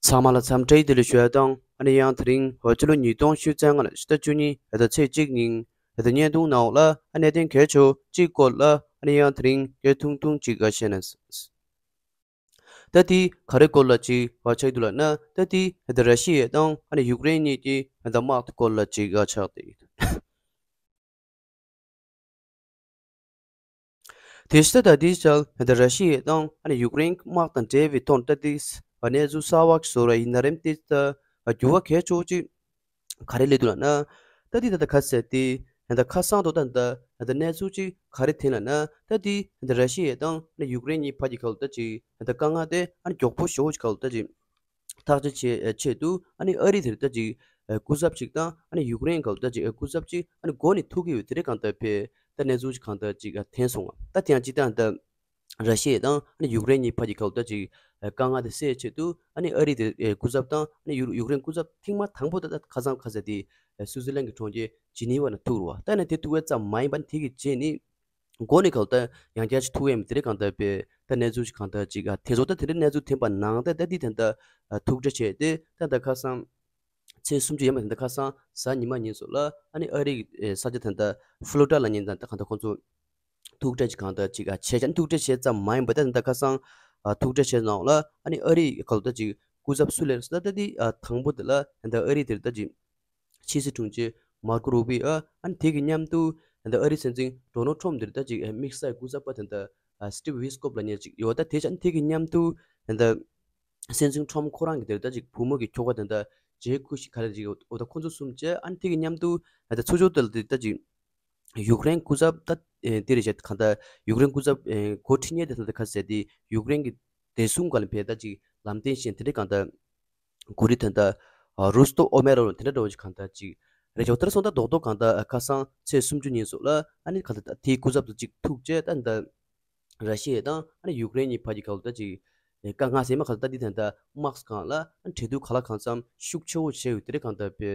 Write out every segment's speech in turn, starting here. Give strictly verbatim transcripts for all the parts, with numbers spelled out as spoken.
ཚང་མ་ལ་འཚམས་འདྲི་བདེ་ལེགས་ཞུ་ཡ་དང་། ཨ་ནི་ཡང་དེ་རིང་ཕྱི་ལོ་ཉིས་སྟོང་ཉི་ཤུ་རྩ་ལྔ་ལོའི་ཕྱི་ཟླ་བཅུ་གཉིས་ཕྱི་ཟླ་ཚེས་གཅིག་ཉིན་ཕྱི་ཟླ་བརྙན་ཐུང་ནང་ལ་ཨ་གནད་དོན་གལ་ཆེ་བ་གཅིག་སྐོར་ལ་ཨ་ནི་ཡང་དེ་རིང་སྐད་ཐུང་ཐུང་གཅིག་བཤད་ན། ད་དེ་ག་རེ་སྐོར་ལ་ཅིག་ཆགས་འདུག་ལབ་ན། ད་དེ་ད་ར་ཤི་ཡ་དང་ཨ་ནི་ཡུཀ་རེན་གཉིས་ཀྱི་ད་དམག་དེ་སྐོར་ལ་ཅིག་ཆགས་ཏེ། དེ་ཕྱི་ད་དེའི་ཆར་ད་ར་ཤི་ཡ་དང་ཨ་ནི་ཡུཀ་རེན་དམག་དང་འབྲེལ་བའི་ཐོག་ད་དེ་གནས་ཚུལ་གསར་པ་ཞིག་བཟོ་ར་ཡིན་ན་རེམ། དེ་ད་འགྱུར་བ་གལ་ཆེ་བོ་ཅིག་ག་རེ་སླེབས་འདུག་ལབ་ན། ད་དེ་ད་ད་ག་ཟེར་དེ་ད་ཁ་སང་དུ་ད་ད་ད་གནས་ཚུལ་ཅིག་ག་རེ་ཐོན་ལབ་ན། ད་དེ་ད་ར་ཤི་ཡ་དང་ཨ་ནི་ཡུཀ་རེན་གཉིས་བར་གྱི་ཁ་ལོ་ད་ཅིག་ད་དཀའ་ངལ་དེ་ཨ་ནི་མགྱོགས་པོ་ཞེ་བོ་ཅིག་ཁ་ལོ་ད་ཅིག་ཐག་གཅོད་བྱེད་ཆེད་དུ་ཨ་ནི་ཨ་རི་དེར་ད་ཅིག་སྐུ་ཚབ་ཅིག་དང་ཨ་ནི་ཡུཀ་རེན་ག་ལོ་ད་ཅིག་སྐུ་ཚབ་ཅིག་ཨ་ནི་འགོ་ནས་ཐུག་གི་ཡོད། དེ་རེད། གང་ལྟར་ཕེ་ད་གནས་ཚུལ་ཅིག་གང་ལྟར་ཅིག་ཐོན་སོང་བ། ད་དེ་ཡང་ཅིག་ད་ད་ར་ཤི་ཡ་དང་ཨ་ནི་ཡུཀ་རེན་གཉིས་བར་གྱི་ག་ལོ་ད་ཅིག་དཀའ་ངལ་དེ་སེལ་ཆེད་དུ་ཨ་ནི་ཨ་རི་དེར་སྐུ་ཚབ་དང་ཨ་ནི་ཡུ་ཡུཀ་རེན་སྐུ་ཚབ་ཐེངས་མ་དང་པོ་ད་ད་ཁ་སང་ག་ཟེར་དེ་སུའུ་ཙི་ལན་གྱི་གྲོང་ཁྱེར་ཇི་ནི་ཝ་ནང་ཐུག་རུ་བ། ད་ནི་དེ་ཐུག་པའི་ཙམ་མ་ཡིན་པ་ནི་དེ་གི་རྗེས་ནི། འགོ་ནས་ག་ལོ་ད་ཡང་བསྐྱར་ཅིག་ཐུག་ཡས་མི་དེ་རེད། གང་ལྟར་ཕེ་ད་གནས་ཚུལ་ཅིག་གང་ལྟར་ཅིག་ཐོན་སོང་། ད་དེ་འདྲའི་གནས་ཚུལ་ཐོན་པ་ནང་ད་ད་འདི་ད་ད་ཐུག་འཕྲད་བྱས་ཏེ་ད་ད་ཁ་སང་ཚེས་སུམ་ཅུ་ཡས་མས། ད་ཁ་སང་གཟའ་ཉི་མ་ཉིན་སོགས་ལ་ཨ་ནི་ཨ་རིའི་ས་ཆ་ད་ད་ཕུ་ལོ་ཊ་ལབ་མཁན་ད་ད་གང་ལྟར་ཁོང་ཚོ་ཐུག་འཕྲད་ཅིག་གང་ལྟར་ཅིག་བྱས་ཅིང་། ཐུག་འཕྲད་བྱས་ཙམ་མ་ཡིན་པ་ད་ད་ཁ་སང་ཐུག་འཕྲད་བྱས་ནང་ལ་ཨ་ནི་ཨ་རིའི་ག་ལོ་ད་ཅིག་སྐུ་ཚབ་སུ་སླེབས་སོང་ད་ད་འདི་དང་པོ་དེ་ལ་ད་ཨ་རི་དེར་ད་ཅིག་ཕྱི་སྲིད་དྲུང་ཆེ་མར་ཀོ་རུ་བི་ཨ། ཨ་ནི་དེ་གི་མཉམ་དུ་ད་ཨ་རིའི་སྲིད་འཛིན་ཌོ་ནལ་ཊམ་དེར་ད་ཅིག་དམིགས་བསལ་སྐུ་ཚབ་པ་ད་ད་སི་ཊིབ་ཝི་སི་ཀོབ་ལབ་མཁན་ཅིག་ཡོད། ད་དེ་ཅང་དེ་གི་མཉམ་དུ་ད་སྲིད་འཛིན་ཊམ་ཁོ་རང་གི་དེར་ད་ཅིག་བུ་མོ་གི་ཁྱོ་ག་ད་ད་ཇེ་ཁུ་ཤི་ག་རེ་ཅིག་ཡོད། ད་ཁོ་ཚོ་གསུམ་བྱས། ཨ་ནི་དེ་གི་མཉམ་དུ་ད་ཚུར་ཕྱོགས་དེ་ལ་དེ་ད་ཅིག་ཡུཀ་རེན་སྐུ་ཚབ་ད་དེ་རེད་བྱས། གང་ལྟར་ཡུཀ་རེན་སྐུ་ཚབ་འགོ་ཁྲིད་མཁན་དེ་ད་ད་ག་ཟེར་དེ་ཡུཀ་རེན་གྱི་བདེ་སྲུང་སྒང་ལ་ཕེ་ད་ཅིག་ལམ་སྟོན་བྱེད་མཁན་དེ་རེད། གང་ལྟར་གུ་རི་ད་ལྟ་རུ་སྟོ་ཨོ་མེ་རོ་དེ་འདྲ་འདྲ་བོ་ཅིག་གང་ལྟར་ཅིག་རེད་ཆོག་ལྟར་སོང་། ད་རྡོག་རྡོག་གང་ལྟར་ཁ་སང་ཚེས་སུམ་ཅུ་ཉིན་སོགས་ལ་ཨ་ནི་གང་ལྟར་དེའི་སྐུ་ཚབ་ཏུ་ཅིག་ཐུག་བྱས། ད་ད་ར་ཤི་ཡ་དང་ཨ་ནི་ཡུཀ་རེན་གཉིས་བར་གྱི་གང་ལྟར་ཅིག་དཀའ་ངལ་སེལ་མ་གང་ལྟར་འདི་ད་ལྟ་དམག་སྒང་ལ་ཨ་ནི་འབྲེལ་གཏུག་གང་ལ་གང་འཚམ་ཤུགས་ཆེ་བོ་བྱས་ཡོད། དེ་རེད། གང་ལྟར་བེ་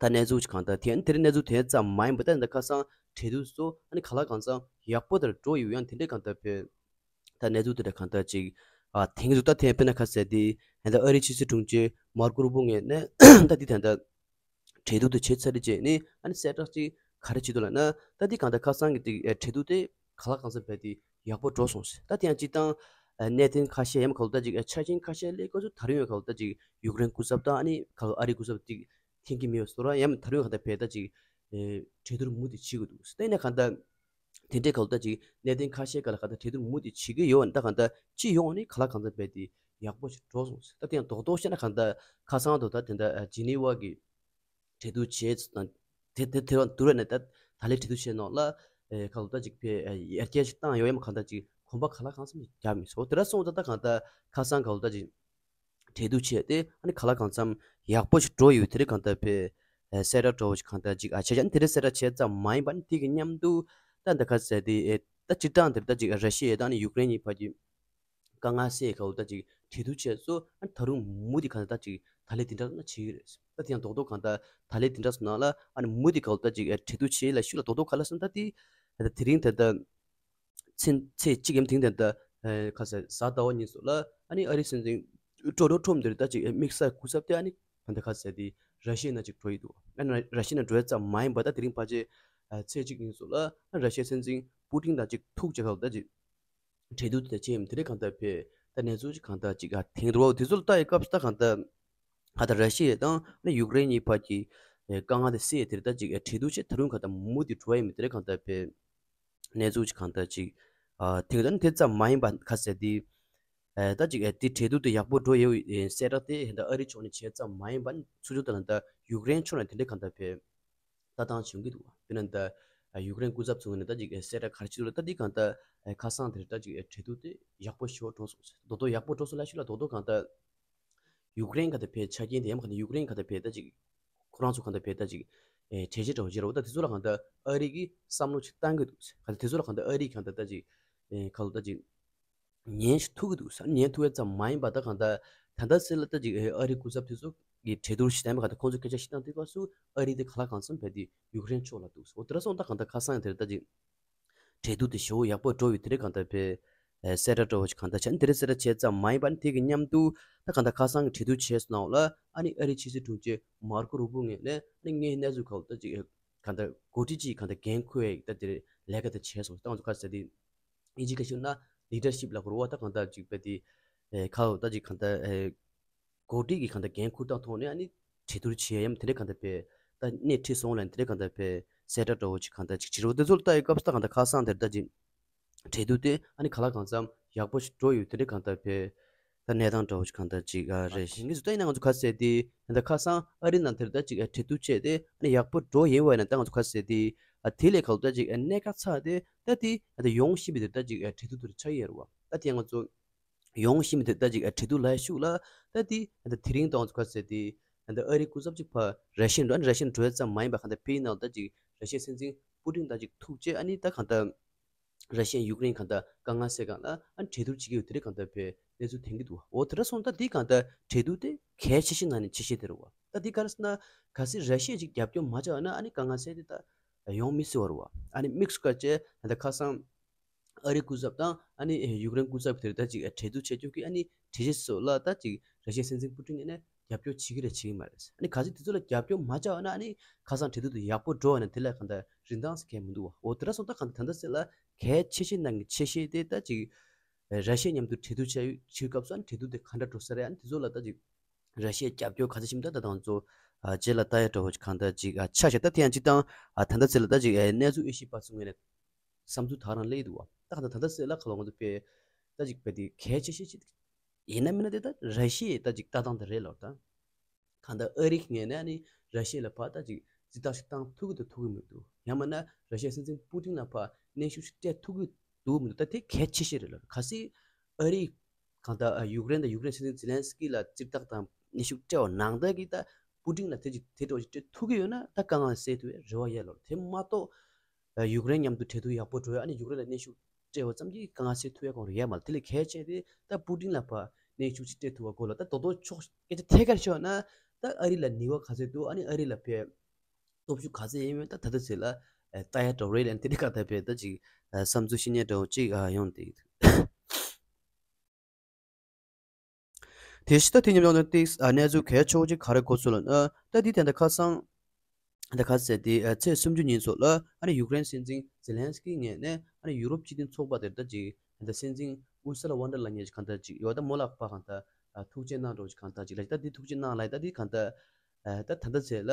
ད་གནས་ཚུལ་ཅིག་གང་ལྟར་དེ་ཨ་ནི་དེ་རིང་གནས་ཚུལ་དེ་ཙམ་མ་ཡིན་པ་ད་ད་ཁ་སང་འབྲེལ་གཏུག་སོགས་ཨ་ནི་གང་ལ་གང་འཚམ་ཡག་པོ་དེར་འགྲོ་ཡོད། ཡང་དེ་འདྲའི་གང་ལྟར་བེ་ད་གནས་ཚུལ་དེ་འདྲ་གང་ལྟར་ཅིག་ཨ་དེང་གི་འདུག་ད་དེ་དཔེར་ན་ག་ཟེར་དེ་ད་ལྟ་ཨ་རིའི་ཕྱི་སྲིད་དྲུང་ཆེ་མར་ཀོ་རུ་བོ་ངོས་ནས་ད་འདི་ད་ལྟ་འབྲེལ་གཏུག་དེ་བྱས་ཚར་རྗེས་ནི་ཨ་ནི་གསལ་བསྒྲགས་ཅིག་ག་རེ་བྱེད་འདུག་ལབ་ན། ད་འདི་གང་ལྟར་ཁ་སང་གི་དེ་འབྲེལ་གཏུག་དེ་གང་ལ་གང་འཚམ་བས་དེ་ཡག་པོ་འགྲོ་སོང་ཟེར། ད་དེ་ཡང་སྤྱིར་བཏང་གནད་དོན་ཁ་ཤས་ཡང་ག་ལ་ད་ཅིག་ཆ་རྐྱེན་ཁ་ཤས་སླེབས་སྐབས་སུ་ད་རུང་ཡང་ག་ལ་ད་ཅིག་ཡུཀ་རེན་སྐུ་ཚབ་དང་ཨ་ནི་ག་ལ་ཨ་རིའི་སྐུ་ཚབ་ཅིག་འཐེན་གྱི་མེད་པའི་བཟོ་འདྲ། ཡང་ད་རུང་གང་ལྟར་བས་ད་ཅིག་ཨེ་གྲོས་བསྡུར་མུ་མཐུད་བྱེད་དགོས་འདུག་ཟེར། ད་ཡིན་ན་གང་ལྟར་དེ་འདྲའི་ག་ལ་ད་ཅིག་གནད་དོན་ཁ་ཤས་སྒང་ལ་གང་ལྟར་གྲོས་བསྡུར་མུ་མཐུད་བྱེད་ཀྱི་ཡོད། ད་གང་ལྟར་སྤྱི་ཡོངས་ནས་གང་ལ་གང་འཚམ་བས་དེ་ཡག་པོ་ཞིག་འགྲོ་སོང་ཟེར། ད་དེ་ཡང་རྡོག་རྡོག་བཤད་ན་གང་ལྟར་ཁ་སང་དུ་ད་དེ་འདྲ་ཇི་ནི་ཝ་གི་གྲོས་བསྡུར་བྱས་དང་དེ་དེ་དེ་བར་དུ་ར་ནས་ད་ད་ལན་གྲོས་བསྡུར་བྱས་ནང་ལ་ཨེ་ག་ལ་ད་ཅིག་ཕེ་ཡར་རྒྱས་ཤིག་བཏང་ཡོད་ཡ་མ་གང་ལྟར་ཅིག་གོམ་པ་གང་ལ་གང་འཚམ་ཞིག་བརྒྱབ་མི་སོང་། དེ་འདྲ་སོང་ཙང་ད་གང་ལྟར་ཁ་སང་ག་ལ་ད་ཅིག་གྲོས་བསྡུར་བྱས་ཏེ་ཨ་ནི་གང་ལ་གང་འཚམ་ཡག་པོ་ཞིག་འགྲོ་ཡོད། དེ་རིང་གང་ལྟར་བས་ཨེ་གསལ་བསྒྲགས་འདྲ་བོ་ཞིག་གང་ལྟར་ཅིག་ཨ་བྱས་ཀྱང་དེ་རིང་གསལ་བསྒྲགས་བྱས་ཙམ་མ་ཡིན་པ་ནི་དེ་གི་མཉམ་དུ་ད་འདི་ག་ཟེར་དེ་ཨེ་ད་སྤྱིར་བཏང་དེར་ད་ཅིག་ར་ཤི་ཡ་དང་ནི་ཡུཀ་རེན་གཉིས་བར་གྱི་དཀའ་ངལ་སེལ་ག་ལ་ད་ཅིག་གྲོས་བསྡུར་བྱས་སོང་། ཨ་ནི་ད་རུང་མུ་མཐུད་གང་ལྟར་ད་ཅིག་ད་ལན་དེ་འདྲ་ན་བྱེད་ཀྱི་རེད། ད་དེ་ཡང་རྡོག་རྡོག་གང་ལྟར་ད་ལན་དེ་འདྲ་སོང་ནང་ལ་ཨ་ནི་མུ་མཐུད་ག་ལ་ད་ཅིག་ཨེ་གྲོས་བསྡུར་བྱེད་ལ་ཤུལ་ལ་རྡོག་རྡོག་ག་ལ་སོང་། ད་དེ་ད་དེ་རིང་ད་ལྟ་ཚེས་ཚེས་གཅིག་ཡམ་དེང་དེ་ད་ཨེ་ག་ཟེར་གཟའ་ཟླ་བ་ཉིན་སོགས་ལ་ཨ་ནི་ཨ་རིའི་སྲིད་འཛིན་ཌོ་ནལ་ཊམ་དེར་ད་ཅིག་ཨེ་དམིགས་བསལ་སྐུ་ཚབ་དེ་ཨ་ནི་ད་ལྟ་ག་ཟེར་དེ་ར་ཤི་ཡ་ནང་ཅིག་འགྲོ་ཡི་འདུག་ཨ་ནི་ར་ཤི་ཡ་ནང་འགྲོ་ཡ་ཙམ་མ་ཡིན་པ་ད་དེ་རིང་ཕལ་ཆེར་ཨ་ཚེས་གཅིག་ཉིན་སོགས་ལ་ཨ་ར་ཤི་ཡའི་སྲིད་འཛིན་པུ་ཏིན་དང་ཅིག་ཐུག་བྱས་ག་ལ་ད་ཅིག་གྲོས་བསྡུར་དེ་བྱས་ཡིན། དེ་རིང་གང་ལྟར་བས་ད་གནས་ཚུལ་ཅིག་གང་ལྟར་ཅིག་ཨ་དེང་རུ་བ་དེ་ཚོ་ལ་ལྟ་ཡི་སྐབས་སུ་ད་གང་ལྟར་ཧ་ད་ར་ཤི་ཡ་དང་ནི་ཡུཀ་རེན་གཉིས་བར་གྱི་ཨེ་དཀའ་ངལ་དེ་སེལ་དེར་ད་ཅིག་ཨེ་གྲོས་བསྡུར་བྱས་ད་རུང་གང་ལྟར་མུ་མཐུད་འགྲོ་ཡ་ཡིན་མིན་དེ་རིང་གང་ལྟར་བས་གནས་ཚུལ་ཅིག་གང་ལྟར་ཅིག་ཨ་དེང་ད་ནི་དེ་ཙམ་མ་ཡིན་པ་ག་ཟེར་དེ་ཨེ་ད་ཅིག་ཨེ་དེ་གྲོས་བསྡུར་དེ་ཡག་པོ་འགྲོ་ཡོད་ཨེ་གསལ་བསྒྲགས་དེ་ད་ཨ་རི་ཕྱོགས་ནས་བྱས་ཙམ་མ་ཡིན་པ་ནི་ཚུར་ཕྱོགས་དེ་ལ་ད་ཡུཀ་རེན་ཕྱོགས་ནས་དེ་འདྲའི་གང་ལྟར་བས་ལྟ་སྟངས་བྱུང་གི་འདུག་དཔེར་ན་ད་ཡུཀ་རེན་སྐུ་ཚབ་ཚོ་ནས་ད་ཅིག་གསལ་བསྒྲགས་ག་རེ་བྱེད་འདུག་ལ། ད་འདི་གང་ལྟར་ཁ་སང་དེར་ད་ཅིག་གྲོས་བསྡུར་དེ་ཡག་པོ་ཞེ་པོ་འགྲོ་སོང་ཟེར། རྡོག་རྡོག་ཡག་པོ་འགྲོ་སོང་ལབ་ཤུགས་ལ་རྡོག་རྡོག་གང་ལྟར་ཡུཀ་རེན་ག་ད་བས་ཆ་རྐྱེན་དེ་ཡང་ག་ད་ཡུཀ་རེན་ག་ད་བས་ད་ཅིག་ཁོ་རང་ཚོ་གང་ལྟར་བས་ད་ཅིག་གྲོས་ཆོད་འདྲ་བོ་བྱེད་རོགས། ད་དེ་ཚོ་ལ་གང་ལྟར་ཨ་རི་གིས་བསམ་བློ་ཅིག་བཏང་གི་འདུག་ཟེར། ག་ད་དེ་ཚོ་ལ་གང་ལྟར་ཨ་རི་གང་ལྟར་ད་ཅིག་ག་ལ་ད་ཅིག་ཉན་ཞིག་ཐུབ་ཀྱི་འདུག་ཟེར། ཉན་ཐུབ་ཡ་ཙམ་མ་ཡིན་པ་ད་གང་ལྟར་ད་ལྟ་སྲིད་ལ་ད་ཅིག་ཨ་རིའི་སྐུ་ཚབ་དེ་ཚོ་གི་གྲོས་བསྡུར་ཞིག་བཏང་བ་གང་ལྟར་ཁོང་ཚོས་སྐད་ཆ་བཤད་སྟངས་དེ་སྐབས་སུ་ཨ་རི་དེ་ག་ལ་གང་འཚམ་བས་དེ་ཡུཀ་རེན་ཕྱོགས་ལ་འདུག་ཟེར། འོ་དེ་འདྲ་སོང་ད་གང་ལྟར་ཁ་སང་ཡང་དེར་ད་ཅིག་གྲོས་བསྡུར་དེ་ཞེ་པོ་ཡག་པོ་འགྲོ་ཡོད། དེ་རེད། གང་ལྟར་བས་ གསལ་བསྒྲགས་འདྲ་བོ་ཞིག་གང་ལྟར་བྱས། ཨ་ནི་དེ་རིང་གསལ་བསྒྲགས་བྱས་ཙམ་མ་ཡིན་པ། ཨ་ནི་དེ་གི་མཉམ་དུ་ད་གང་ལྟར་ཁ་སང་གི་གྲོས་བསྡུར་བྱས་སོང་ནའང་ལ། ཨ་ནི་ཨ་རིའི་ཕྱི་སྲིད་དྲུང་ཆེ་མར་ཀོ་རུ་བྷི་ངོས་ནས་ཨ་ནི་དངོས་གནས་གནས་ཚུལ་གང་ལྟར་ཅིག་གང་ལྟར་འགོ་ཁྲིད་ཅིག་གང་ལྟར་འགན་འཁུར་ཡས་ད་དེ་ལས་ཀ་དེ་བྱས་སོང་། ད་ང་ཚོ་ག་ཟེར་དེ་ཨིན་ཇི་སྐད་ཤོད་ན་ལི་ཌར་ཤིབ་ལབ་དགོས་རེད་བ། ད་གང་ལྟར་ཅིག་དཔེ་དེ་ཁ་ལོ་ད་ཅིག་གང་ལྟར་འགོ་ཁྲིད་ཀྱི་གང་ལྟར་འགན་འཁུར་སྟངས་ཐོག་ནས་ཨ་ནི་གྲོས་བསྡུར་བྱེད་ཡ་ཡམ་དེ་འདྲའི་གང་ལྟར་དཔེ་ད་སྣེ་ཁྲིད་སོང་ལ། དེ་འདྲའི་གང་ལྟར་དཔེ་གསལ་བསྒྲགས་འདྲ་བོ་ཅིག་གང་ལྟར་ཅིག་བྱེད་རོགས། དེ་ཚོ་ལ་ལྟ་ཡི་སྐབས་སུ་ད་གང་ལྟར་ཁ་སང་དེར་ད་ཅིག་གྲོས་བསྡུར་དེ་ཨ་ནི་ག་ལ་གང་འཚམ་ཡག་པོ་ཞིག་འགྲོ་ཡོད། དེ་འདྲའི་གང་ལྟར་དཔེ་ད་གནས་སྟངས་འདྲ་བོ་ཞིག་གང་ལྟར་ཅིག་ཨ་རེད། དེང་གི་ཚོ་ད་ཡིན་ན་ང་ཚོ་ག་ཟེར་དེ་ད་ལྟ་ཁ་སང་ཨ་རི་ནང་དེར་ད་ཅིག་ཨ་གྲོས་བསྡུར་བྱས་ཏེ་ཨ་ནི་ཡག་པོ་འགྲོ་ཡིན་བ་ཡིན་ན། ད་ང་ཚོ་ག་ཟེར་དེ་ཨ་དེ་ལས་ག་ལ་ད་ཅིག་ཨ་གནད་འགག་ཚ་དེ་ད་དེ་ཨ་ད་ཡོང་བཞིན་པའི་དེར་ད་ཅིག་ཨ་གྲོས་བསྡུར་དེར་ཆགས་ཡོད་རེད་བ། ད་དེ་ང་ཚོ་ཡོང་བཞིན་པའི་དེ་ད་ཅིག་ཨ་གྲོས་བསྡུར་ལ་ཤུགས་ལ་ད་དེ་ཨ་ད་དེ་རིང་ད་ང་ཚོ་ག་ཟེར་དེ་ཨ་ད་ཨ་རི་སྐུ་ཚབ་ཅིག་ཕར་ར་ཤི་ཡ་འགྲོ། ཨ་ནི་ར་ཤི་ཡ་འགྲོ་ཡ་ཙམ་མ་ཡིན་པ་གང་ལྟར་ཕེ་ཡི་ནང་ད་ཅིག་ར་ཤི་ཡའི་སྲིད་འཛིན་པུ་ཏིན་ད་ཅིག་ཐུག་རྗེས་ཨ་ནི་ད་གང་ལྟར་ར་ཤི་ཡ་ཡུཀ་རེན་གང་ལྟར་དཀའ་ངལ་སེལ་སྒང་ལ་ཨ་ནི་གྲོས་བསྡུར་བྱེད་ཀྱི་ཡོད། དེ་རིང་གང་ལྟར་དཔེ་གནས་ཚུལ་ཐོན་གྱི་འདུག་འོ་དེ་འདྲ་སོང་ད་དེ་གང་ལྟར་གྲོས་བསྡུར་དེ་གལ་ཆེ་ཤོས་ནང་ནས་ཆེ་ཤོས་དེ་རེད་བ། ད་དེ་ག་རེ་ཟེར་ན་གལ་སྲིད་ར་ཤི་ཡས་ཅིག་རྒྱབ་སྐྱོར་མ་བྱས་ན་ཨ་ནི་དཀའ་ངལ་སེལ་དེ་ད་ཡོང་མི་སྲིད་པ་རེད་བ། ཨ་ནི་དམིགས་སུ་བཀར་བྱས་ད་ལྟ་ཁ་སང་ཨ་རིའི་སྐུ་ཚབ་དང་ཨ་ནི་ཡུཀ་རེན་སྐུ་ཚབ་དེར་ད་ཅིག་གྲོས་བསྡུར་བྱེད་རྒྱུ་གི་ཨ་ནི་གྲོས་གཞི་སོགས་ལ་ད་ཅིག་ར་ཤི་ཡའི་སྲིད་འཛིན་པུ་ཏིན་ངོས་ནས་རྒྱབ་སྐྱོར་བྱེད་ཀྱི་རེད་བྱེད་ཀྱི་མ་རེད། ཨ་ནི་གལ་སྲིད་དེ་ཚོ་ལ་རྒྱབ་སྐྱོར་མ་བྱས་པ་ན་ཨ་ནི་ཁ་སང་གྲོས་བསྡུར་དེ་ཡག་པོ་འགྲོ་བ་ན་དེ་ལ་གང་ལྟར་རིན་ཐང་ཟེར་མཁན་མི་འདུག་བ། འོ་དེ་འདྲ་སོང་ད་གང་ལྟར་ད་ལྟ་ཚེ་ལ་གལ་ཆེ་ཤོས་ནང་གི་ཆེ་ཤོས་དེ་ད་ཅིག་ར་ཤི་ཡ་མཉམ་དུ་གྲོས་བསྡུར་བྱས་བྱེད་སྐབས་སུ་ཨ་ནི་གྲོས་བསྡུར་དེ་ག་འདྲ་འགྲོ་ས་རེད། ཨ་ནི་དེ་ཚོ་ལ་ད་ཅིག་ར་ཤི་ཡའི་རྒྱབ་སྐྱོར་ག་ཚོད་ཞིག་འདུག་ད་དང་ཚོ་རྗེས་ལ་ལྟ་ཡ་འདྲ་བོ་ཅིག་གང་ལྟར་ཅིག་ཆགས་ཤག་ད་དེ་ཡང་སྤྱིར་བཏང་ད་ལྟ་ཚེ་ལ་ད་ཅིག་གནས་ཚུལ་དབྱེ་ཞིབ་པ་ཚོ་ངོས་ནས་བསམ་ཚུལ་དག་རང་སླེབས་འདུག་བ། ད་གང་ལྟར་ད་ལྟ་ཚེ་ལ་ཁ་ལོ་ང་ཚོ་དཔེ་ད་ཅིག་དཔེ་དེ་གལ་ཆེ་ཤོས་ཅིག་ཡིན་ན་མིན་ན་དེ་ད་ར་ཤི་ཡའི་ད་ཅིག་ལྟ་སྟངས་དེ་རེད་ལབ་ད། གང་ལྟར་ཨ་རི་གི་ངོས་ནས་ཨ་ནི་ར་ཤི་ཡ་ལ་ཕར་ད་ཅིག་རྩིས་རྟགས་ཤིག་བཏང་ཐུབ་ཀྱི་འདུག་ཐུབ་ཀྱི་མི་འདུག་ཡང་མིན་ན་ར་ཤི་ཡའི་སྲིད་འཛིན་པུ་ཏིན་ལ་ཕར་གནོན་ཤུགས་ཤིག་སྤྲད་ཐུབ་ཀྱི་འདུག་མི་འདུག་ད་དེ་གལ་ཆེ་ཤོས་རེད་ལབ། གལ་སྲིད་ཨ་རི་གང་ལྟར་ཡུཀ་རེན་དང་ཡུཀ་རེན་སྲིད་འཛིན་ཛེ་ལན་སི་ཀི་ལ་རྩིས་རྟགས་དང་གནོན་ཤུགས་སྤྲད་པ་ནང་ལྟར་གྱི་ད་པུ་ཏིན་ལ་དེ་ཅིག་དེ་འདྲ་བ་ཞིག་སྤྲད་ཐུབ་ཀྱི་ཡོད་ན་ད་དཀའ་ངལ་སེལ་ཐུབ་པའི་རེ་བ་ཡོད་ལབ། དེ་མ་གཏོགས་ཡུཀ་རེན་མཉམ་དུ་གྲོས་བསྡུར་ཡག་པོ་འགྲོ་ཡ་ཨ་ནི་ཡུཀ་རེན་ལ་གནོན་ཤུགས་སྤྲད་པ་ཙམ་གྱིས་དཀའ་ངལ་སེལ་ཐུབ་ཡ་གང་རེད་ཡ་མ་རེད། དེ་ལས་གལ་ཆེ་དེ་ད་པུ་ཏིན་ལ་ཕར་གནོན་ཤུགས་ཅིག་སྤྲད་ཐུབ་པ་དགོས་ལ། ད་རྡོག་རྡོག་ཕྱོགས་སྐད་ཆ་ཐད་ཀར་ཤོད་ན་ད་ཨ་རི་ལ་ནུས་པ་ག་ཚོད་འདུག་ཨ་ནི་ཨ་རི་ལ་ཕར་སྟོབས་ཤུགས་ག་ཚོད་ཡིན་མིན་ད་ད་ལྟ་ཚེ་ལ་ལྟ་ཡ་འདྲ་བོ་རེད་ལ། དེ་འདྲ་ག་ད་ཕར་ད་ཅིག་བསམ་ཚུལ་བཤད་མཁན་འདྲ་བོ་ཅིག་ཡོང་དེ། དེ་བཞིན་ད་དེ་མཉམ་དུ་ཏིག་གནས་ཚུལ་གལ་ཆེ་བོ་ཅིག་ག་རེ་གོ་སོང་ལབ་ན། ད་འདི་དེ་འདྲ་ཁ་སང་ད་ག་ཟེར་དེ་ཚེས་སུམ་ཅུ་ཉིན་ཚོ་ལ་ཨ་ནི་ཡུཀ་རེན་སྲིད་འཛིན་ཛེ་ལན་སི་ཀི་ངོས་ནས་ཨ་ནི་ཡུ་རོབ་སྤྱི་མཐུན་ཚོགས་པ་དེར་ད་ཅིག་ད་སྲིད་འཛིན་ཨུར་སུ་ལ་ཝོན་ཌར་ལ་ཡན་ཅིག་གང་ལྟར་ཅིག་ཡོད་ད་མོ་ལ་ཕར་གང་ལྟར་ཐུགས་རྗེ་གནང་འགྲོ་ཅིག་གང་ལྟར་ཅིག་ལ་ད་འདི་ཐུགས་རྗེ་གནང་ལ་ད་འདི་གང་ལྟར་ད་ད་ལྟ་ཚེ་ལ།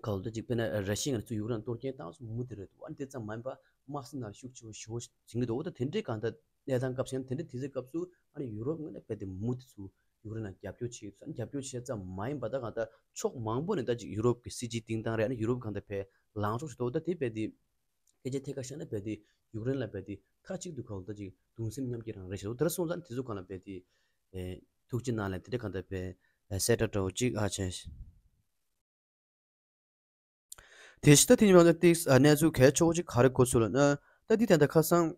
ག་ལ་ད་ཅིག་དཔེར་ན་ར་ཤི་ཡ་ང་ཚོ་ཡུཀ་རེན་གཏོར་སྐྱོན་བཏང་སོང་མུ་མཐུད་རེད་འདུག་ཨ་ནི་དེ་ཙམ་མ་ཡིན་པ་དམག་སྲིད་ནང་ཤུགས་ཆེ་བོ་ཞེ་པོ་འཛིན་གྱི་འདུག་འོ་ད་དེ་འདྲའི་གང་ལྟར་གནས་སྟངས་སྐབས་སུ་ཡང་དེ་འདྲའི་དུས་ཚོད་སྐབས་སུ་ཨ་ནི་ཡུ་རོབ་ངོས་ནས་རྦད་དེ་མུ་མཐུད་ཚུར་ཡུཀ་རེན་ལ་རྒྱབ་སྐྱོར་བྱེད་ཀྱི་འདུག་ཨ་ནི་རྒྱབ་སྐྱོར་བྱས་ཙམ་མ་ཡིན་པ་ད་གང་ལྟར་ཕྱོགས་མང་པོ་ནས་ད་ཅིག་ཡུ་རོབ་ཀྱི་སྲིད་བྱུས་སྟེང་བཏང་རེད། ཨ་ནི་ཡུ་རོབ་གང་ལྟར་ཕར་ལངས་ཕྱོགས་ཤིག་འདུག་ད་དེ་རྦད་དེ་སྐད་ཆ་ཐད་ཀར་བཤད་ན་རྦད་དེ་ཡུཀ་རེན་ལ་རྦད་དེ་མཐའ་གཅིག་ཏུ་ག་ལ་ད་ཅིག་གདུང་སེམས་མཉམ་སྐྱེད་རང་རེད་ཤག་དེ་འདྲ་སོང་ཙང་དེ་ཚོ་གང་ལ་རྦད་དེ་ཐུགས་རྗེ་གནང་ལ་དེ་འདྲ་གང་ལྟར་ཕར་གསལ་བསྒྲགས་འདྲ་བོ་ཅིག་ཨ་བྱས། དེ་བཞིན་ད་དེ་ཉིན་མ་ད་ཏིག་གནས་ཚུལ་གལ་ཆེ་བོ་ཅིག་ག་རེ་གོ་སོང་ལབ་ན། ད་འདི་ད་ལྟ་ཁ་སང་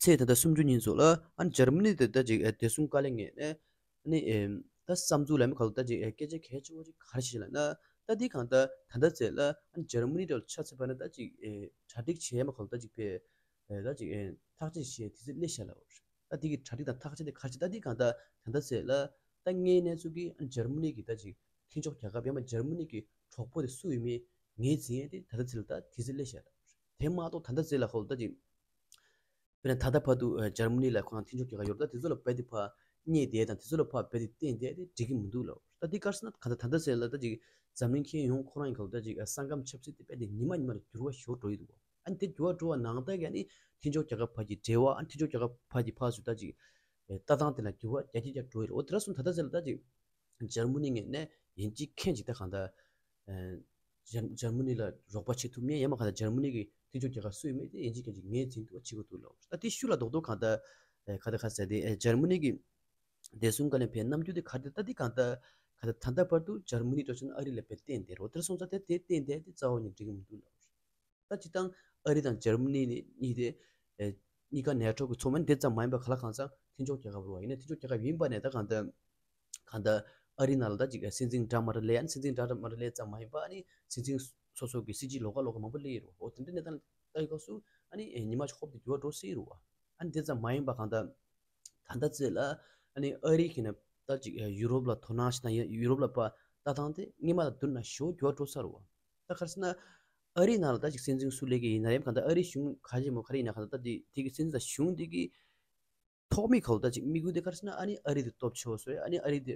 ཚེས་ད་ལྟ་སུམ་ཅུ་ཉིན་ཚོ་ལ་ཨ་ནི་འཇར་མ་ནི་དེ་ད་ཅིག་བདེ་སྲུང་བཀའ་བློན་ངོས་ནས་ཨ་ནི་ད་བསམ་ཚུལ་ལ་མི་ག་ལ་ད་ཅིག་སྐད་ཆ་གལ་ཆེ་བོ་ཅིག་ག་རེ་བཤད་ལབ་ན། ད་འདི་གང་ལྟར་ད་ལྟ་ཚེ་ལ་ཨ་ནི་འཇར་མ་ནི་དེ་ལ་ཆ་མཚོན་པ་ན་ད་ཅིག་གྲ་སྒྲིག་བྱས་མ་ག་ལ་ད་ཅིག་པས་ད་ཅིག་ཐག་གཅོད་བྱས་དུས་ཚོད་སླེབས་ཤག་ལབ། ད་འདི་གི་གྲ་སྒྲིག་དང་ཐག་གཅོད་དེ་ག་རེ་བྱས། ད་འདི་གང་ལྟར་ད་ལྟ་ཚེ་ལ་ད་དངོས་གནས་ཚུལ་གྱི་འཇར་མ་ནི་གི་ད་ཅིག་མཐུན་ཕྱོགས་རྒྱལ་ཁབ་ཡང་མ་འཇར་མ་ནི་གི་གྲོགས་པོ་དེ་སུ་ཡིན་མིན་ངོས་འཛིན་ཡས་དེ་ད་ལྟ་ཚེ་ལ་ད་དུས་ཚོད་སླེབས་ཤག་ལབ། དེ་མ་གཏོགས་ད་ལྟ་ཚེ་ལ་ཁོ་ལ་ད་ཅིག་དཔེར་ན་ད་ལྟ་བར་དུ་འཇར་མ་ནི་ལ་ཁོ་རང་མཐུན་ཕྱོགས་རྒྱལ་ཁབ་ཡོད་རེད། ད་དེ་ཚོ་ལ་རྦད་དེ་ཕར་བསྙད་བསྡད་དང་དེ་ཚོ་ལ་ཕར་རྦད་དེ་བསྟེན་བསྡད་དེ་འགྲིག་གི་མི་འདུག་ལབ། ད་འདི་ག་རེ་ཟེར་ན་གང་ལྟར་ད་ལྟ་ཚེ་ལ་ད་ཅིག་འཛམ་གླིང་ཁྱོན་ཡོངས་ཁོ་རང་ཡིན་ག་ལ་ད་ཅིག་ས་ཁམས་ཆབ་སྲིད་དེ་རྦད་དེ་ཉི་མ་ཉི་མ་ལ་འགྱུར་བ་ཞེ་པོ་འགྲོ་ཡི་འདུག་ཨ་ནི་དེ་འགྱུར་བ་འགྲོ་བ་ནང་ལྟར་གྱི་ཨ་ནི་མཐུན་ཕྱོགས་རྒྱལ་ཁབ་བར་གྱི་འབྲེལ་བ། ཨ་ནི་མཐུན་ཕྱོགས་རྒྱལ་ཁབ་བར་གྱི་ཕར་ཚུར་ད་ཅིག་ལྟ་སྟངས་དེ་ལ་འགྱུར་བ་རྒྱ་ཆེ་རྒྱ་འགྲོ་ཡི་རེད། འོ་དེ་འདྲ་སོང་ད་ལྟ་ཚེ་ལ་ད་ཅིག་འཇར་མ་ནི་ངོས་ནས་ཡིན་གཅིག་མཁན་གཅིག་ད་གང་ལྟར་འཇར་འཇར་མ་ནི་ལ་རོགས་པ་བྱེད་ཐུབ་མཁན་ཡང་མ་གང་ལྟར་འཇར་མ་ནི་གི་མཐུན་ཕྱོགས་རྒྱལ་ཁབ་སུ་ཡིན་མིན་དེ་ཡིན་གཅིག་མཁན་གཅིག་ངོས་འཛིན་ཐུབ་པ་བྱེད་དགོས་འདུག་ལབ། ད་དེ་ཤུགས་ལ་རྡོག་རྡོག་གང་ལྟར་ག་ད་ག་ཟེར་དེ་འཇར་མ་ནི་གི་བདེ་སྲུང་བཀའ་བློན་ཕར་རྣམ་འགྱུར་དེ་ག་རེ་ད་ད་འདི་གང་ལྟར་ག་ད་ད་ལྟ་བར་དུ་འཇར་མ་ནི་འགྲོ་ཆོག་ན་ཨ་རི་ལ་ཕར་བསྟེན་བསྡད་རོགས། དེར་སོང་ཙང་དེ་དེ་བསྟེན་བསྡད་དེ་རྩ་བ་ནས་འགྲིག་གི་མི་འདུག་ལབ། ད་སྤྱིར་བཏང་ཨ་རི་དང་འཇར་མ་ནི་ནི་གཉིས་དེ་ཨེ་གཉིས་ཀ་ནེ་ཊོ་གི་ཚོགས་མི་དེ་ཙམ་མ་ཡིན་པར་ག་ལ་གང་འཚམ་མཐུན་ཕྱོགས་རྒྱལ་ཁབ་རེད་བ། ཡིན་ན་མཐུན་ཕྱོགས་རྒྱལ་ཁབ་ཡིན་པ་ནས་ད་གང་ལྟར་གང་ལྟར་ཨ་རི་ནང་ལ་ད་ཅིག་སྲིད་འཛིན་འདྲ་མ་འདྲ་སླེབས། ཨ་ནི་སྲིད་འཛིན་འདྲ་མ་འདྲ་སླེབས་ཙམ་མ་ཡིན་པར་ཨ་ནི་སྲིད་འཛིན་སོ་སོ་གི་སྲིད་སྤྱི་ལོགས་ཀ་ལོགས་ཀ་མང་པོ་སླེབས་ཡོད་རེད་བ། འོ་དེ་འདྲའི་གནས་སྟངས་ལ་ལྟ་ཡི་སྐབས་སུ་ཨ་ནི་ཉི་མ་ཞིག་ཧོབ་སྟེ་འགྱུར་བ་འགྲོ་སྲིད་རེད་བ། ཨ་ནི་དེ་ཙམ་མ་ཡིན་པ་གང་ལྟར་ད་ལྟ་ཚེ་ལ་ཨ་ནི་ཨ་རི་གིས་ནི་ད་ཅིག་ཡུ་རོབ་ལ་དོ་སྣང་ཞིག་དང་ཡ་ཡུ་རོབ་ལ་ཕར་ལྟ་སྟངས་དེ་སྔོན་མ་དང་བསྡུར་ན་ཞེ་པོ་འགྱུར་བ་འགྲོ་ཚར་བ། ད་ག་རེ་ཟེར་ན་ཨ་རི་ནང་ལ་ད་ཅིག་སྲིད་འཛིན་སུ་སླེབས་ཀྱི་ཡིན་ན་ཡང་གང་ལྟར་ཨ་རི་གཞུང་ག་རེ་མོ་ག་རེ་ཡིན་ན་གང་ལྟར་ད་དེ་དེ་གི་སྲིད་འཛིན་དང་གཞུང་དེ་གི་ཐོག་མའི་ཁ་ལོ་ད་ཅིག་དམིགས་ཡུལ་དེ་ག་རེ་ཟེར་ན་ཨ་ནི་ཨ་རི་དེ་སྟོབས་ཆེ་བ་བཟོ་ཡ། ཨ་ནི་ཨ་རི་དེ་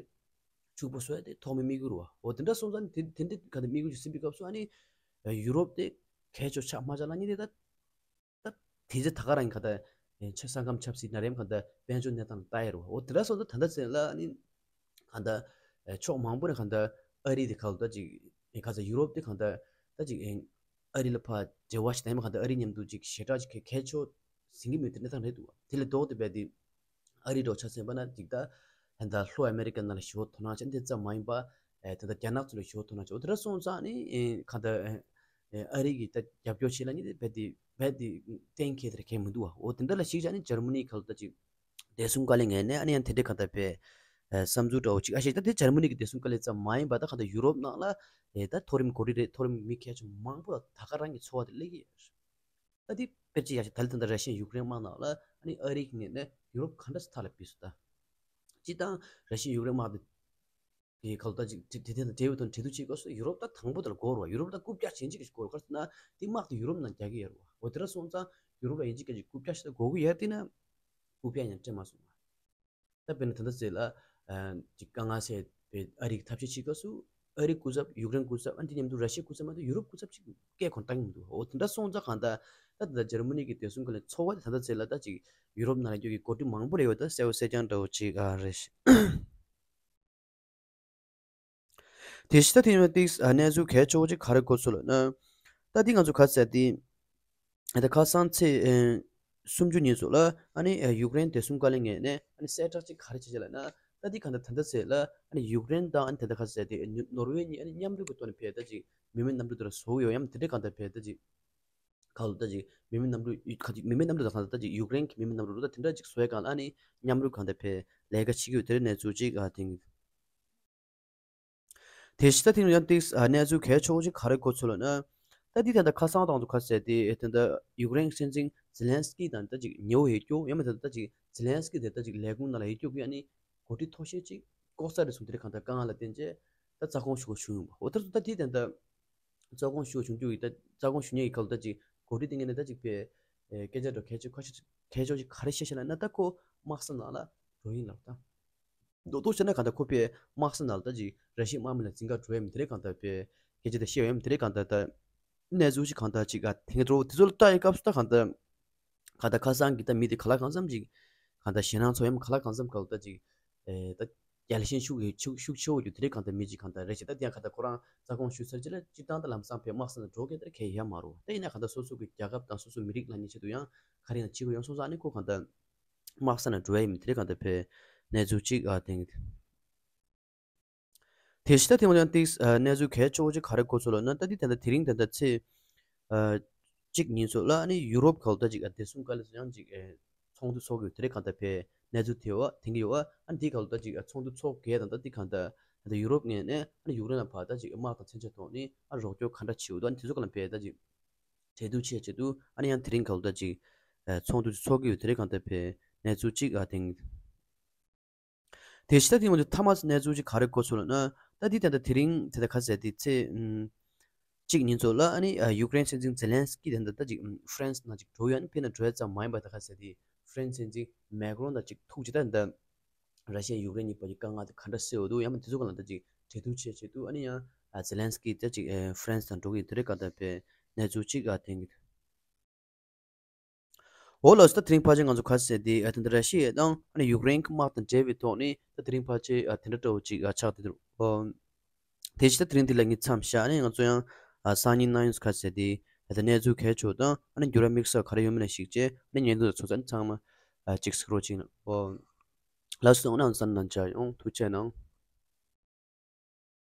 ཕྱུག་པོ་བཟོ་ཡ་དེ་ཐོག་མའི་དམིགས་ཡུལ་རེད་བ། འོ་དེ་འདྲ་སོང་ཙང་དེ་དེ་འདྲ་ག་དེ་དམིགས་ཡུལ་ཅིག་ཟིན་པའི་སྐབས་སུ་ཨ་ནི་ཡུ་རོབ་དེ་གས་ཆོག་ཆག་མ་ཆག་ལ་ནི་དེ་ད་ད་དེ་ཚེ་ད་ག་རང་གི་ཁ་ད་ཆ་ས་ཁམས་ཆབ་སྲིད་ན་རེམ་ག་ད་དཔལ་འབྱོར་གནས་སྟངས་ལ་ལྟ་ཡ་རེད་བ། འོ་དེ་འདྲ་སོང་ཙང་ད་ད་ཚེ་ལ་ཨ་ནི་ག་ད་ཕྱོགས་མང་པོ་ནས་ག་ད་ཨ་རི་དེ་ཁ་ལོ་ད་ཅིག་ག་ཚ་ཡུ་རོབ་དེ་ག་ད་ད་ཅིག་ཨ་རི་ལ་ཕར་འབྲེལ་བ་ཞིག་དང་ཡང་མ་ག་ད་ཨ་རི་མཉམ་དུ་ཅིག་ཞེ་དྲག་ཅིག་གས་ཆོག་ཟིན་གྱི་མེད་དེ་གནས་སྟངས་རེད་འདུག་བ། དེ་ལས་ལྡོག་སྟེ་བས་དེ་ཨ་རི་འགྲོ་ཆ་ཚན་པ་ན་ཅིག་ད་ད་ལྷོ་ཨ་མེ་རི་ཀ་ནང་ལ་ཞེ་པོ་དོ་སྣང་བྱས། དེ་ཙམ་མ་ཡིན་པ་ད་ལྟ་རྒྱ་ནག་ཚོ་ལ་ཞེ་པོ་དོ་སྣང་བྱས། འོ་དེ་འདྲ་སོང་ཙང་ནི་ག་ད་ཨ་རི་གི་ད་རྒྱབ་སྐྱོར་བྱེད་ལ་ནི་དེ་བས་དེ་བས་དེ་གཏན་འཁེལ་དེ་གས་མི་འདུག་བ། འོ་དེ་འདྲ་ལ་གཞིགས་བྱས་ནི་འཇར་མ་ནི་ཁ་ལོ་ད་ཅིག་བདེ་སྲུང་བཀའ་བློན་ངོས་ནས་ཨ་ནི་ཡང་དེ་འདྲའི་ག་ད་བས་བསམ་ཚུལ་འདྲ་བོ་ཅིག་ཨ་ཤེས། ད་དེ་འཇར་མ་ནི་གི་བདེ་སྲུང་བཀའ་བློན་ཙམ་མ་ཡིན་པ་ད་ག་ད་ཡུ་རོབ་ནང་ལ་ད་མཐོ་རིམ་འགོ་ཁྲིད་རེད། མཐོ་རིམ་མི་གལ་ཆེན་མང་པོ་ལ་ད་ག་རང་གི་ཚོར་བ་དེ་སླེབས་ཀྱི་ཡོད་རེད། ད་དེ་དཔེར་ཆ་ཡག་ཤོས་ད་ལྟ་ད་ར་ཤི་ཡ་ཡུཀ་རེན་དམག་ནང་ལ་ཨ་ནི་ཨ་རི་གི་ངོས་ནས་ཡུ་རོབ་ག་འདྲ་སེ་ཐག་ལ་བུད་སོང་། ད་སྤྱིར་བཏང་ར་ཤི་ཡ་ཡུཀ་རེན་དམག་དེ་དེ་ཁ་ལོ་ད་ཅིག་དེ་དེ་དང་འབྲེལ་བའི་ཐོག་འབྲེལ་གཏུག་བྱེད་སྐབས་སུ་ཡུ་རོབ་ད་དང་པོ་དེ་ལ་དགོས་རེད་བ། ཡུ་རོབ་ད་རྐུབ་བཀྱག་ཅན་ཅིག་གི་དགོས་རེད། ག་རེ་ཟེར་ན་དེ་དམག་དེ་ཡུ་རོབ་ནང་རྒྱག་གི་ཡོད་རེད་བ། འོ་དེ་འདྲ་སོང་ཙང་ཡུ་རོབ་ལ་ཡིན་གཅིག་མིན་གཅིག་རྐུབ་བཀྱག་ཞིག་ད་དགོས་ཀྱི་ཡོད་རེད། དེ་ན་རྐུབ་བཀྱག་ཡང་སྤྲད་མ་སོང་བ། ད་དཔེར་ན་ད་ལྟ་ཚེ་ལ་ཨ་ཅིག་དཀའ་ངལ་སེལ་བའི་ཨ་རི་གི་ཐབས་ཤེས་བྱེད་སྐབས་སུ་ཨ་རི་སྐུ་ཚབ། ཡུཀ་རེན་སྐུ་ཚབ། ཨ་འདི་མཉམ་དུ་ར་ཤི་ཡའི་སྐུ་ཚབ་མ་གཏོགས་ཡུ་རོབ་སྐུ་ཚབ་ཅིག་སྐད་ཁོ་ན་གཏོང་གི་མི་འདུག་འོ་དེ་འདྲ་སོང་ཙང་གང་ལྟར་ད་ད་ལྟ་འཇར་མ་ནི་གི་བདེ་སྲུང་བཀའ་བློན་ཚོགས་པ་དེ་ད་ལྟ་ཚེ་ལ་ད་ཅིག་ཡུ་རོབ་ནང་ལ་ཡོད་ཀྱི་འགོ་ཁྲིད་མང་པོ་ལ་ཡོད་ད་གསལ་བོ་གསལ་རྐྱང་འདྲ་བོ་ཅིག་ཨ་རེད་ཤག་དེ་བཞིན་ད་དེ་ནས་ཏིག་ཨ་གནས་ཚུལ་གལ་ཆེ་བོ་ཅིག་ག་རེ་གོ་ཚུལ་ལབ་ན། ད་འདི་ང་ཚོ་ག་ཚད་དེ་ད་ཁ་སང་ཚེས་ཨེ་སུམ་ཅུ་ཉིན་ཚོ་ལ་ཨ་ནི་ཨེ་ཡུཀ་རེན་བདེ་སྲུང་བཀའ་བློན་ངོས་ནས་ཨ་ནི་གསལ་བསྒྲགས་ཅིག་ག་རེ་བྱས་བྱས་ལབ་ན། ད་འདི་ག་ད་ད་ལྟ་ཚེས་ལ་ཨ་ནི་ཡུཀ་རེན་དང་ཨ་ནི་ད་ལྟ་ག་ཚད་དེ་ནོར་ཝེ་གཉིས་ཨ་ནི་མཉམ་རུབ་ཀྱི་ཐོག་ནས་ཕེབས་ད་ཅིག་མི་མེད་གནམ་གྲུ་དེ་ལ་བཟོ་གི་ཡོད་ཡམ་དེ་འདྲའི་ག་ད་ཕེབས་ད་ཅིག་ག་ལ་ད་ཅིག་མི་མེད་གནམ་གྲུ་ཡུ་ཁ་ཅིག་མི་མེད་གནམ་གྲུ་དང་གང་ལྟར་ད་ཅིག་ཡུཀ་རེན་གྱི་མི་མེད་གནམ་གྲུ་རུ་ད་དེ་འདྲ་ཅིག་བཟོ་ཡ་གང་ལ་ཨ་ནི་མཉམ་རུབ་གང་ལྟར་ཕེབས་ལས་ཀ་བྱེད་ཀྱི་ཡོད་དེ་རེད་གནས་ཚུལ་ཅིག་ཨ་དེང་དེ་བཞིན་ད་དེང་ཡང་ཏིག་ཨ་གནས་ཚུལ་གལ་ཆེ་བོ་ཅིག་ག་རེ་གོ་ཚུལ་ལབ་ན། ད་འདི་ད་ལྟ་ཁ་སང་དང་དུ་ཁ་གསལ་ཏེ་ད་ལྟ་ཡུཀ་རེན་སྲིད་འཛིན་ཛེ་ལན་སི་ཀི་དང་ད་ཅིག་ཉེ་བོ་ཡོད་རྒྱུ་ཡང་མིན་ད་ད་ཅིག་ཛེ་ལན་སི་ཀི་དེ་ད་ཅིག་ལས་ཁུངས་ནང་ལ་ཡོད་རྒྱུ་གི་ཨ་ནི་འགོ་ཁྲིད་མཐོ་ཤོས་ཅིག་ལྐོག་ཟ་རེད་གསུངས་དེ་རེད་གང་ལྟར་དཀའ་ངལ་ལ་བརྟེན་བྱས་ད་རྩ་དགོངས་ཞུ་དགོས་བྱུང་ཡོད་པ། འོ་ད་ད་འདི་ད་ལྟ། རྩ་དགོངས་ཞུ་བྱུང་རྒྱུ་ཡིན། ད་རྩ་དགོངས་ཞུ་མཁན་གྱི་སྐབས་ལ་ད་ཅིག་གོ་སྒྲིག་དེ་ངས་ནས་ད་ཅིག་པའི་ཨེ་སྐད་ཆ་འདྲ་གལ་ཆེ་ཁ་ཤས་གལ་ཆེ་ཅིག་ག་རེ་བཤད་ཤེས་ལབ་ན། ད་ཁོ་དམག་ས་ནང་ལ་འགྲོ་ཡིན་ལབ་ད། མདོར་བསྡུས་བྱས་ན་གང་ལྟར་ཁོ་པའི་དམག་ས་ནང་ལ་ད་ཅིག་ར་ཤི་ཡའི་དམག་མི་ལ་འཛིང་ག་འགྲོ་ཡ་མིན་དེ་རེད་གང་ལྟར་པའི་སྐད་ཆ་དེ་བཤད་ཡ་མིན་དེ་རེད་གང་ལྟར་ད། གནས་ཚུལ་ཅིག་གང་ལྟར་ཅིག་ག་དེང་གི་འགྲོ་དེ་ཚོ་ལ་ལྟ་ཡི་སྐབས་སུ་ད་གང་ལྟར་གང་ལྟར་ཁ་སང་གི་ད་མི་དེ་ག་ལ་གང་འཚམ་ཅིག་གང་ལྟར་ཞེད་སྣང་ཚོར་ཡ་མིན་ག་ལ་གང་འཚམ་གང་ལྟར་ཅིག་ཨེ་ད། རྒྱལ་ཞེན་ཤུགས་ཡོད་ཤུགས་ཤུགས་ཆེ་བོ་ཡོད་དེ་རིང་གང་ལྟར་མི་གཅིག་གང་ལྟར་རེད་ཅེས་ད་དེ་ཡང་གང་ལྟར་ཁོ་རང་རྩ་དགོངས་ཞུས་ཚར་རྗེས་ལ་སྤྱིར་བཏང་ད་ལམ་སང་ཕེབས་དམག་ས་ནང་འགྲོ་མཁན་དེར་གལ་ཡ་མ་རུ། ད་ཡིན་ན་གང་ལྟར་སོ་སོ་གི་རྒྱལ་ཁབ་དང་སོ་སོ་མི་རིགས་ལ་ཉེས་ཆད་དུ་ཡང་ག་རེ་ཡང་བྱེད་དགོས་ཡོང་སོང་ཙང་ཨ་ནི་ཁོ་གང་ལྟར་དམག་ས་ནང་འགྲོ་ཡ་ཡིན་མི་དེ་རིང་གང་ལྟར་ཕེབས་གནས་ཚུལ་གཅིག་ཨ་དེང་དེ་བཞིན་ད་དེ་མ་ཡང་ཏིག་གནས་ཚུལ་གལ་ཆེ་བོ་ཅིག་ག་རེ་གོ་ཚུལ་ལབ་ན། ད་འདི་ད་ལྟ་དེ་རིང་ད་ལྟ་ཚེས་གཅིག་ཉིན་ཚོ་ལ་ཨ་ནི་ཡུ་རོབ་གང་ལྟར་ཅིག་བདེ་སྲུང་བཀའ་བློན་ཚོ་ཡང་ཅིག་ཚོགས་འདུ་ཚོགས་ཀྱི་ཡོད་དེ་རིང་གང་ལྟར་ཕེབས་གནས་ཚུལ་དེ་བ་དེང་གི་ཡོད་བ། ཨ་ནི་འདི་གང་ལྟར་ཅིག་ཚོགས་འདུ་ཚོགས་གས་དང་ད་འདི་གང་ལྟར་ད་ཡུ་རོབ་ངོས་ནས་ཨ་ནི་ཡུཀ་རེན་ལ་ཕར་ད་ཅིག་དམག་དང་མཚོན་ཆ་ཐོག་ནས་ཨ་རོགས་སྐྱོར་ག་འདྲ་བྱེད་འོ་ད་ཨ་ནི་དེ་ཚོ་གང་ལ་ཕེབས་ད་ཅིག་གྲོས་བསྡུར་བྱས་བྱེད་དུ་ཨ་ནི་ཡང་དེ་རིང་གང་ལྟར་ཅིག་ཚོགས་འདུ་ཚོགས་ཀྱི་ཡོད་དེ་རིང་གང་ལྟར་ཕེབས་གནས་ཚུལ་ཅིག་ཨ་དེང་དེ་ཕྱི་ད་ཐེངས་མ་དུ་མཐའ་མ་གནས་ཚུལ་ཅིག་ག་རེ་གོ་ཚུལ་ལབ་ན། ད་འདི་ད་ལྟ་དེ་རིང་དེ་ད་ག་ཟེར་དེ་ཚེས་གཅིག་ཉིན་ཚོ་ལ་ཨ་ནི་ཡུཀ་རེན་སྲིད་འཛིན་ཛེ་ལན་སི་ཀི་དེ་ད་ལྟ་ཅིག་ཧྥ་རན་སི་ནང་ཅིག་འགྲོ་ཡོད། ཨ་ནི་ཕེབས་ན་འགྲོ་ཡ་ཙམ་མ་ཡིན་པ་ད་ག་ཟེར་དེ་ཧྥ་རན་སི་སྲིད་འཛིན་མེ་ཀྲོན་དང་ཅིག་ཐུག་ཅིག་ད་ད་ར་ཤི་ཡ་ཡུཀ་རེན་གཉིས་བར་གྱི་དཀའ་ངལ་དེ་ག་འདྲ་སེལ་འོ་འདུག་ཡང་མིན་དེ་ཚོ་ག་ལ་ད་ཅིག་གྲོས་བསྡུར་བྱས་བྱས་འདུག་ཨ་ནི་ཡང་ཛེ་ལན་སི་ཀི་ད་ཅིག་ཧྥ་རན་སི་དང་འགྲོ་གི་དེ་རེད་ག་ད་ཕེབས་གནས་ཚུལ་ཅིག་ཨ་དེང་གི་འོ་ལགས་སོ། ད་དེ་རིང་ཕལ་ཆེར་ང་ཚོ་ག་ཟེར་དེ་ཨ་དེ་འདྲ་ར་ཤི་ཡ་དང་ཨ་ནི་ཡུཀ་རེན་གྱི་དམག་དང་འབྲེལ་བའི་ཐོག་ནས་ད་དེ་རིང་ཕལ་ཆེར་ཨ་དེ་འདྲ་འདྲ་བོ་ཅིག་ཨ་ཆགས་བསྡད་འདུག་ཨོ། དེ་ཕྱི་ད་དེ་རིང་འདི་ལ་ངས་མཚམས་བཞག་ཨ་ནི་ང་ཚོ་ཡང་ཨ་སང་ཉིན་གནངས་ཉིན་ག་ཟེར་དེ་ཨ་ད་གནས་ཚུལ་གལ་ཆེ་བ་དང་ཨ་ནི་འགྱུར་བ་དམིགས་བསལ་ག་རེ་ཡོད་མེད་ལ་གཞིགས་བྱས་ཨ་ནི་ཉན་འདུག་ཚོ་ཚང་ཚང་མ་ཨ་ཅིག་གཟིགས་རོགས་གྱིས་གནང་། ཨོ། ལགས་སོ། ཨ་ནི་ཨ་ནི་ཚང་མ་མཇལ་ཡོང་། ཐུགས་རྗེ་གནང་།